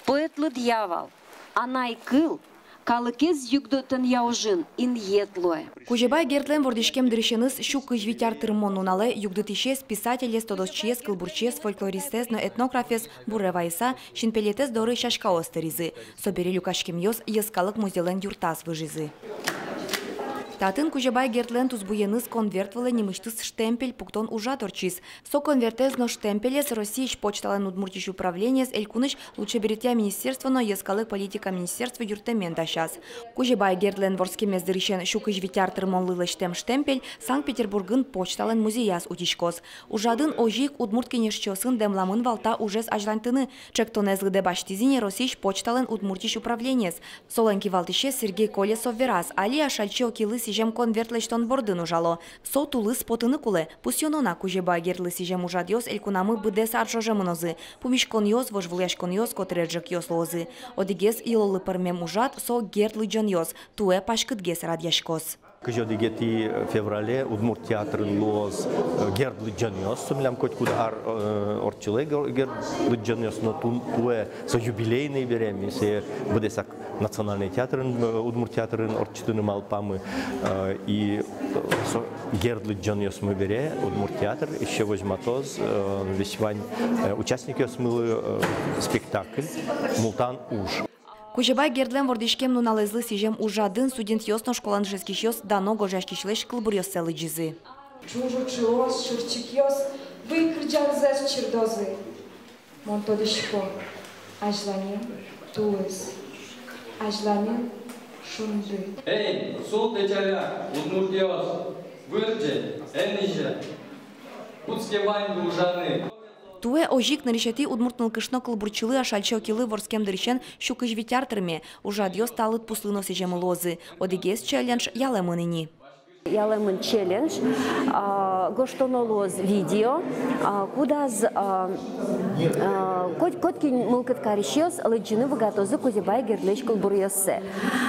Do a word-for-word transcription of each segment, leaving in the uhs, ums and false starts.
Поэтлы дьявол, анай кыл, калыкез югдытонъя ужын инъет луэ. Кузебай Гердлэн вордӥськем дырысеныз сю кызь вить ар тырмон нуналэ югдытӥсез, писателез, тодосчиез, кылбурчиез, фольклористэз но этнографез буре вайыса, синпелетэз доры сяськаос тыризы. Собере люкаськемъёс йӧскалык музейлэн юртаз выжизы. Татын Кузебай Гердлэн тусбуеныз конверт вылэ нимысьтыз штемпель пуктон ужрад ортчиз. Со конвертэз но штемпелез Россиысь почталэн Удмуртиысь управлениез, элькунысь лулчеберетъя министерство но йӧскалык политика министерство юрттэмен дасяз. Кузебай Гердлэн вордскемез дырысен сю кызь вить ар тырмонлы лэсьтэм штемпель Санкт-Петербургын почталэн музеяз утиськоз. Ужрадын озьы ик удмурт кенешчиосын дэмламын вал та ужез азьланьтыны. Ӵектонэз лыдэ басьтӥз ини Россиысь почталэн Удмуртиысь управлениез. Солэн кивалтӥсез Сергей Колесов вераз, али Ашальчи Окилы сӥзем конверт лэсьтон бордын ужало. Со тулыс потыны кулэ. Пусйоно на, Кузебай Гердлы сӥзем ужрадъёс элькунамы быдэс ар ӵоже мынозы. Пумиськонъёс, вожвылъяськонъёс, котырес ӝӧкъёс луозы. Одӥгез йылолы пӧрмем ужрад — со Герд лыдӟонъёс. Туэ паськытгес радъяськоз. Кызь одӥгетӥ феврале Удмурт театрын луоз, э, Герд лыдӟонъёс. Со милям котькуд ар, э, ортчылэ Гер-, Герд лыдӟонъёс, но ту-, туэ со юбилейный бере, ми сое быдэсак Национальный театрын, э, Удмурт театрын ортчытыны малпамы. Э, и, э, со Герд лыдӟонъёсмы бере Удмурт театр ещё возьматоз, э, весь вань, э, участникъёсмылы, э, спектакль «Мултан уж». Кузебай Гердлэн вордӥськем нуналэзлы сӥзем ужрадын студентъёс но школаын дышетскисьёс дано гожъяськисьлэсь кылбуръёссэ лыдӟизы. Ӵуж учыос, шырчикъёс вый кырӟанзэс чирдозы. Мон тодӥсько, азьланьын тулыс, азьланьын шунды. Эй, султэ, чаляк, удмуртъёс, вырӟе, эн изьы, кутске ваньды ужаны. Туэ озьы ик нырысетӥ удмурт нылкышно кылбурчилы Ашальчи Окилы вордскем дырысен сю кызь вить ар тырме. Ужрадъёс та лыдпуслы но сӥземын луозы. Одӥгез челлендж ялэмын ини. Ялэмын челлендж, а, гожтоно луоз видео, а, кудаз, а, а, коть-, котькин мылкыд карисьёс лыдӟыны быгатозы Кузебай Гердлэсь кылбуръёссэ.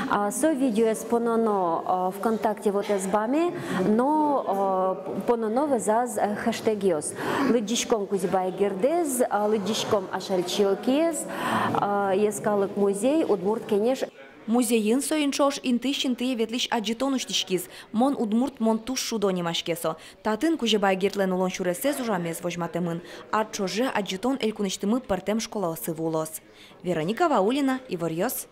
А, со видеоез пононо, а, ВКонтакте вотэс баме, но, а, пононо вӧзаз, а, хэштегъёс. Лыдӟиськом Кузебай Гердэз, а, лыдӟиськом Ашальчи Окиез, а, Йӧскалык музей, Удмурт кенеш. Музейын соин ӵош интыысь интые ветлӥсь адӟытон усьтӥськиз. «Мон удмурт, мон туж шудо» нимаське со. Татын Кузебай Гердлэн улон сюресэз ужамез возьматэмын. Ар ӵоже адӟытон элькунысьтымы пӧртэм школаосы вуылоз. Вероника Ваулина, «Иворъёс».